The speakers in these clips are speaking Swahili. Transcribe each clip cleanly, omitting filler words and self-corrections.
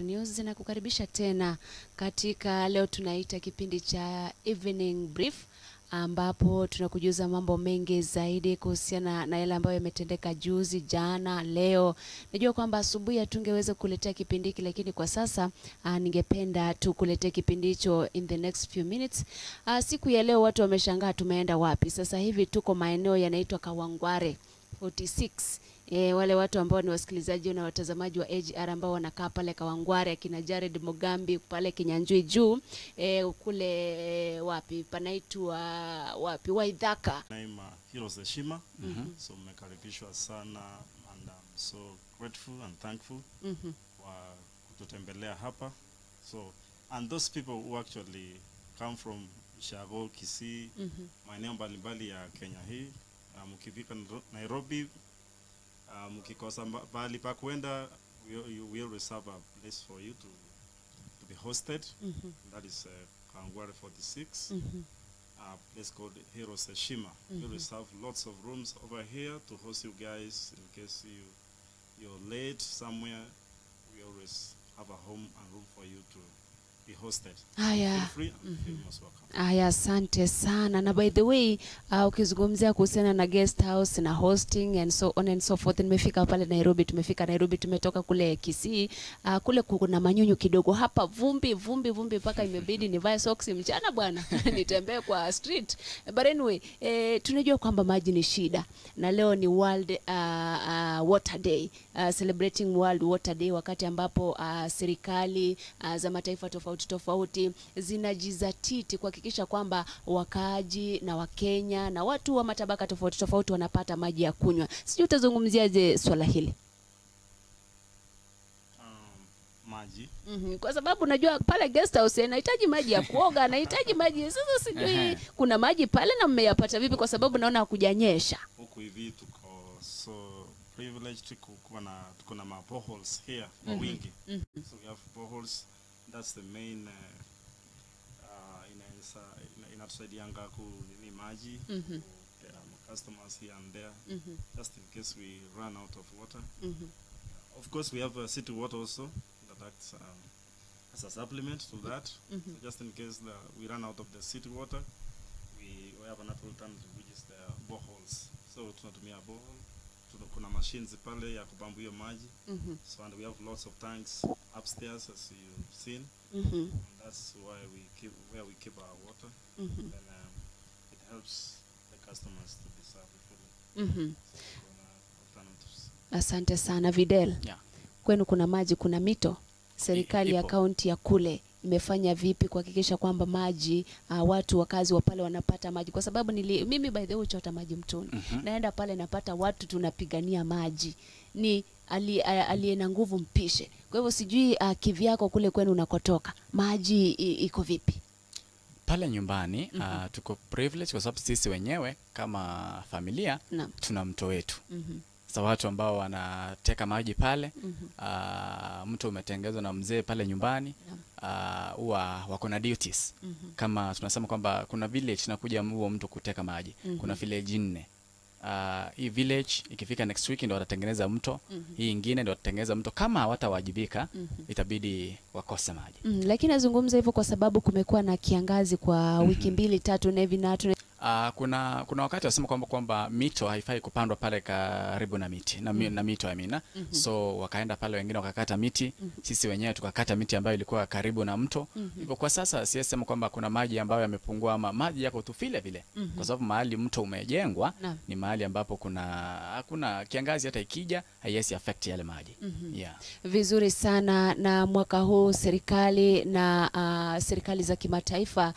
News na kukaribisha tena katika leo tunaita kipindi cha Evening Brief, ambapo tunakujuza mambo mengi zaidi kuhusiana na yale ambayo yametendeka juzi, jana, leo. Najua kwamba asubuhi hatungeweza kuletea kipindi hiki, lakini kwa sasa ningependa tu kuletea kipindi hicho in the next few minutes. Siku ya leo watu wameshangaa tumeenda wapi. Sasa hivi tuko maeneo yanaitwa Kawangware 46. Wale watu ambao ni wasikilizaji na watazamaji wa AGR ambao wanakaa pale Kawangware, akina Jared Mogambi pale Kinyanjui juu, kule wapi panaitwa wapi, Waithaka. Name Heroes Heshima. So mmekaribishwa sana and I'm so grateful and thankful kwa kututembelea hapa. So and those people who actually come from Shago, Kisii, maeneo mbalimbali ya Kenya hii, mkifika Nairobi, mkikosa pahali pa kwenda, we will reserve a place for you to be hosted. That is Kawangware 46, a place called Heroes Heshima. We reserve lots of rooms over here to host you guys in case you're late somewhere. We always have a home and room for you to be hosted. Haya. Feel free and feel most welcome. Haya, asante sana. Na by the way, ukizungumzia kuhusiana na guest house na hosting and so on and so forth, nimefika pale Nairobi, tumefika Nairobi, tumetoka kule Kisii, kule kuna manyunyu kidogo, hapa vumbi vumbi vumbi mpaka imebidi nivae socks mchana bwana nitembee kwa street. But anyway, tunajua kwamba maji ni shida, na leo ni World Water Day, celebrating World Water Day, wakati ambapo serikali za mataifa tofauti tofauti zinajizatiti kuhakikisha kwamba wakaaji na Wakenya na watu wa matabaka tofauti tofauti wanapata maji ya kunywa. Sijui utazungumziaje swala hili? Maji. Kwa sababu najua pale guest house anahitaji maji ya kuoga, anahitaji maji. Sasa sijui kuna maji pale na mmeyapata vipi, kwa sababu naona hakujanyesha. Huku hivi tuko so privileged kuwa na tuko na ma boreholes here kwa wingi. So we have boreholes. That's the main inatusaidianga ku nini maji customers here and there, just in case we run out of water. Of course we have city water also that acts as a supplement to that. So just in case we run out of the city water, we have another alternative, which is the boreholes. So tunatumia borehole, kuna machines pale ya kupambu hiyo maji. So and we have lots of tanks upstairs, as you've seen. And that's why we keep where we keep our water. Then it helps the customers to be served fully. So kuna alternatives. Asante sana Videl. Yeah. Kwenu kuna maji, kuna mito. Serikali ya kaunti ya kule imefanya vipi kuhakikisha kwamba maji watu wakazi wa pale wanapata maji? Kwa sababu mimi by the way huchota maji mtoni. Naenda pale napata watu tunapigania maji. Ni aliye na nguvu mpishe. Kwa hivyo sijui kivyako kule kwenu unakotoka maji iko vipi? Pale nyumbani tuko privilege kwa sababu sisi wenyewe kama familia tuna mto wetu. Sasa watu ambao wanateka maji pale, mto umetengezwa na mzee pale nyumbani, huwa wako na duties. Kama tunasema kwamba kuna village inakuja huo mtu kuteka maji. Kuna village 4. Hii village ikifika next week ndio watatengeneza mto, hii ingine ndio watatengeneza mto. Kama hawatawajibika itabidi wakose maji. Lakini nazungumza hivyo kwa sababu kumekuwa na kiangazi kwa wiki 2 3 na hivi na kuna wakati wasema kwamba mito haifai kupandwa pale karibu na miti na mito amina. So wakaenda pale wengine wakakata miti, sisi wenyewe tukakata miti ambayo ilikuwa karibu na mto. Hivyo kwa sasa siyesema kwamba kuna maji ambayo yamepungua ama maji yako tu vile vile, kwa sababu mahali mto umejengwa ni mahali ambapo hakuna kiangazi, hata ikija haiwezi affect yale maji. Yeah. Vizuri sana. Na mwaka huu serikali na serikali za kimataifa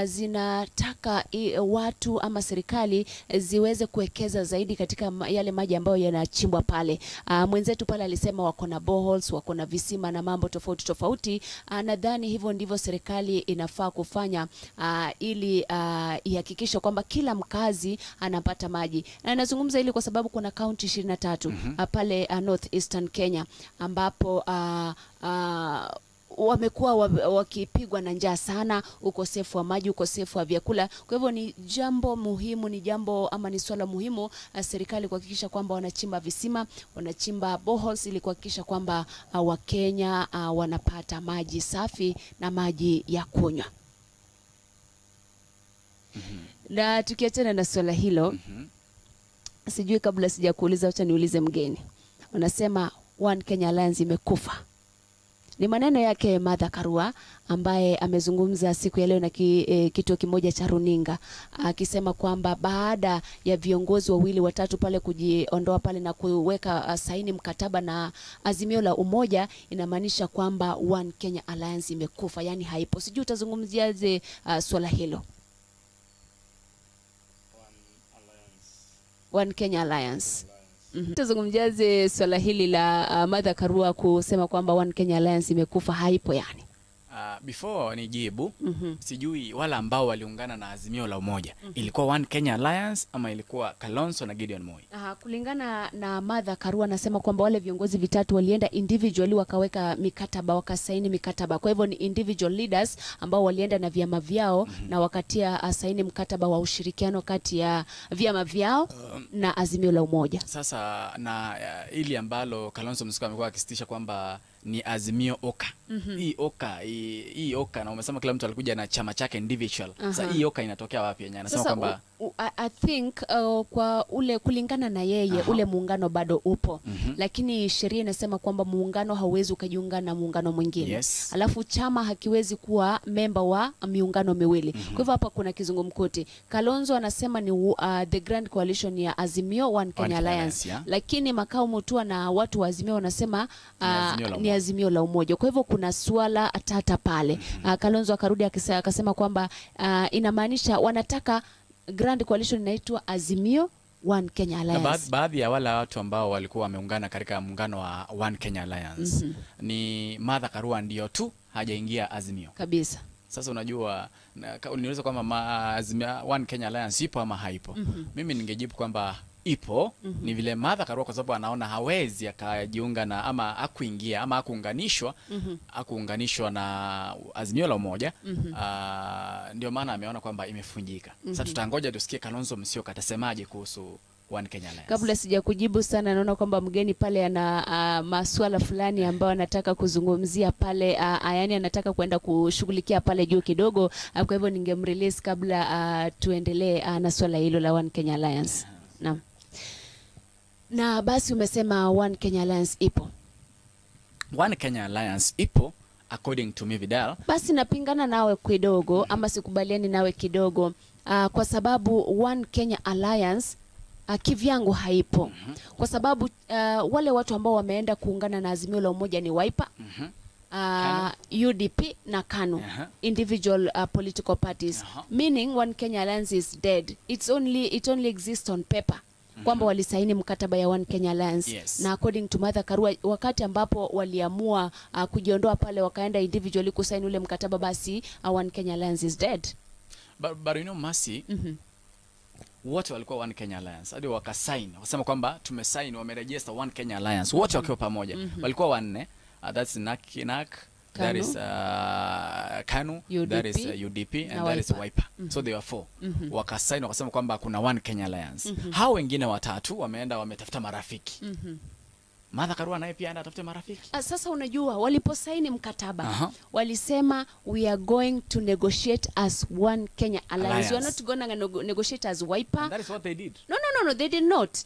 zinataka watu ama serikali ziweze kuwekeza zaidi katika yale maji ambayo yanachimbwa pale. Mwenzetu pale alisema wako na boreholes, wako na visima na mambo tofauti tofauti. Nadhani hivyo ndivyo serikali inafaa kufanya ili ihakikishe kwamba kila mkazi anapata maji. Na nazungumza ili kwa sababu kuna kaunti 23 pale North Eastern Kenya ambapo wamekuwa wakipigwa na njaa sana, ukosefu wa maji, ukosefu wa vyakula. Kwa hivyo ni jambo muhimu, ni jambo ama ni swala muhimu serikali kuhakikisha kwamba wanachimba visima, wanachimba boreholes ili kuhakikisha kwamba Wakenya wanapata maji safi na maji ya kunywa. Na tukiachana na swala hilo, sijui kabla sijakuuliza, acha niulize mgeni. Wanasema One Kenya Alliance imekufa. Ni maneno yake Martha Karua ambaye amezungumza siku ya leo na kituo kimoja cha runinga, akisema kwamba baada ya viongozi wawili watatu pale kujiondoa pale na kuweka saini mkataba na Azimio la Umoja, inamaanisha kwamba One Kenya Alliance imekufa, yani haipo. Sijui utazungumziaje swala hilo? One Kenya Alliance. Tuzungumziaje swala hili la Martha Karua kusema kwamba One Kenya Alliance imekufa, haipo yani? Before nijibu, sijui wala ambao waliungana na Azimio la Umoja, ilikuwa One Kenya Alliance ama ilikuwa Kalonzo na Gideon Moi? Kulingana na Martha Karua anasema kwamba wale viongozi vitatu walienda individually wakaweka mikataba, wakasaini mikataba. Kwa hivyo ni individual leaders ambao walienda na vyama vyao na wakatia saini mkataba wa ushirikiano kati ya vyama vyao na Azimio la Umoja. Sasa na ili ambalo Kalonzo Musyoka amekuwa akisitisha kwamba ni Azimio Oka. Hii Oka, hii Oka, na umesema kila mtu alikuja na chama chake individual. Sasa hii Oka inatokea wapi yenye anasema kwamba I think kwa ule kulingana na yeye ule muungano bado upo. Lakini sheria inasema kwamba muungano hauwezi ukajiunga na muungano mwingine. Yes. Alafu chama hakiwezi kuwa memba wa miungano miwili. Kwa hivyo hapa kuna kizungumkuti. Kalonzo anasema ni the Grand Coalition ya Azimio One Kenya Alliance. Yeah. Lakini Makau Mutua na watu wa Azimio wanasema ni Azimio la Umoja. Kwa hivyo kuna swala tata pale. Kalonzo akarudi akasema kwamba inamaanisha wanataka Grand Coalition inaitwa Azimio One Kenya Alliance. Na baadhi ya wala watu ambao walikuwa wameungana katika muungano wa One Kenya Alliance ni Martha Karua ndio tu hajaingia Azimio. Kabisa. Sasa unajua niuliza kwamba Azimio One Kenya Alliance ipo ama haipo. Mimi ningejibu kwamba ipo. Ni vile Martha Karua kwa sababu anaona hawezi akajiunga na ama hakuingia ama hakuunganishwa hakuunganishwa na Azimio la Umoja. Ndio maana ameona kwamba imefunjika. Sasa tutangoja tusikie Kalonzo Musyoka atasemaje kuhusu One Kenya Alliance. Kabla sijakujibu sana, naona kwamba mgeni pale ana masuala fulani ambayo anataka kuzungumzia pale, yani anataka kwenda kushughulikia pale juu kidogo. Kwa hivyo ningemrelease kabla tuendelee na swala hilo la One Kenya Alliance. Naam. Na basi umesema One Kenya Alliance ipo. One Kenya Alliance ipo according to me, Vidal. Basi napingana nawe kidogo ama sikubaliani nawe kidogo, kwa sababu One Kenya Alliance kivyangu haipo. Kwa sababu wale watu ambao wameenda kuungana na Azimio la Umoja ni Wiper, UDP na KANU, individual political parties, meaning One Kenya Alliance is dead. It only exists on paper. Kwamba walisaini mkataba ya One Kenya Alliance. Yes. Na according to Martha Karua, wakati ambapo waliamua kujiondoa pale wakaenda individually kusaini ule mkataba, basi One Kenya Alliance is dead. But you know, Mercy, wote walikuwa One Kenya Alliance hadi wakasign, wakasema kwamba tumesign, wameregister One Kenya Alliance wote wakiwa pamoja. Walikuwa wanne. That's NAK, that is KANU, UDP, that is UDP and that is Wiper. So they were four. Wakasign wakasema kwamba kuna One Kenya Alliance. Hao wengine watatu wameenda wametafuta marafiki. Martha Karua naye pia anatafuta marafiki. Sasa unajua waliposaini mkataba walisema we are going to negotiate as One Kenya Alliance. We are not going to negotiate as Wiper. And that is what they did. No, they did not.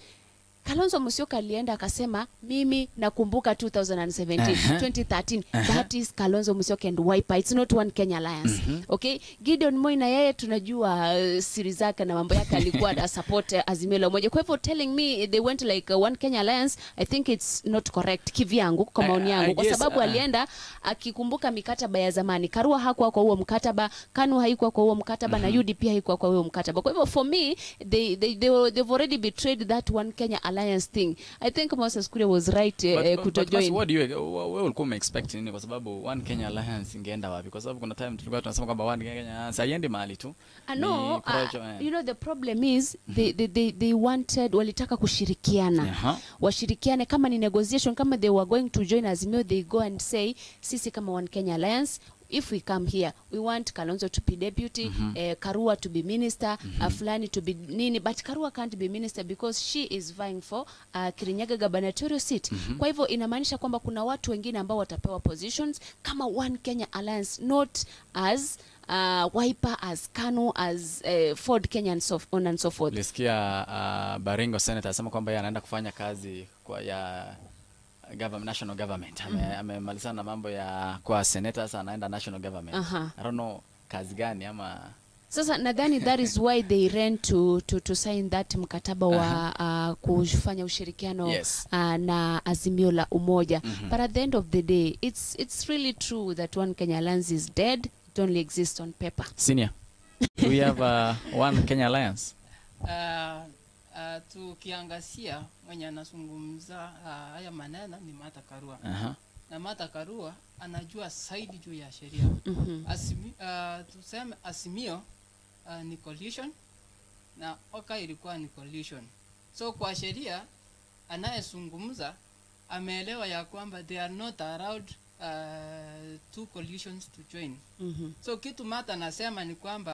Kalonzo Musyoka alienda akasema mimi nakumbuka 2017, 2013. That is Kalonzo Musyoka and Wiper. It's not One Kenya Alliance. Okay? Gideon Moi na yeye tunajua siri zake na mambo yake, alikuwa support Azimio la Umoja. Kwa hivyo telling me they went like One Kenya Alliance, I think it's not correct kivyangu, kwa maoni yangu, kwa sababu alienda akikumbuka mikataba ya zamani. Karua hakuwa kwa huo mkataba, KANU haikuwa kwa huo mkataba, na UDP haikuwa kwa huo mkataba. Kwa hivyo for me they've already betrayed that One Kenya Alliance. Alliance thing. I think Moses Kuria was right But kutojoin. what do you, wewe ulikuwa umeexpect nini? Kwa sababu One Kenya Alliance ingeenda wapi? Kwa sababu kuna time tulikuwa tunasema kwamba One Kenya Alliance haiendi mahali tu. No, Ni korocho, eh. you know, the problem is they wanted, walitaka kushirikiana. Washirikiane kama ni negotiation, kama they were going to join Azimio, they go and say, "Sisi kama One Kenya Alliance, if we come here, we want Kalonzo to be deputy, Karua to be minister, fulani to be nini." But Karua can't be minister because she is vying for Kirinyaga gubernatorial seat. Kwa hivyo inamaanisha kwamba kuna watu wengine ambao watapewa positions kama One Kenya Alliance, not as Wiper, as KANU, as Ford Kenya and so on and so forth. Nilisikia Baringo senator asema kwamba yeye anaenda kufanya kazi kwa ya government, national government. Amemalizana na mambo ya kwa senator, sasa anaenda national government. I don't know kazi gani ama. Sasa nadhani that is why they ran to sign that mkataba wa kufanya ushirikiano na Azimio la Umoja. But at the end of the day, it's really true that One Kenya Alliance is dead. It only exists on paper. Senior, do we have One Kenya Alliance? Tukiangazia mwenye anazungumza haya maneno ni Martha Karua. Na Martha Karua anajua zaidi juu ya sheria. Tuseme Azimio ni coalition na OKA ilikuwa ni coalition. So kwa sheria, anayezungumza ameelewa ya kwamba they are not allowed two coalitions to join. So kitu Martha anasema ni kwamba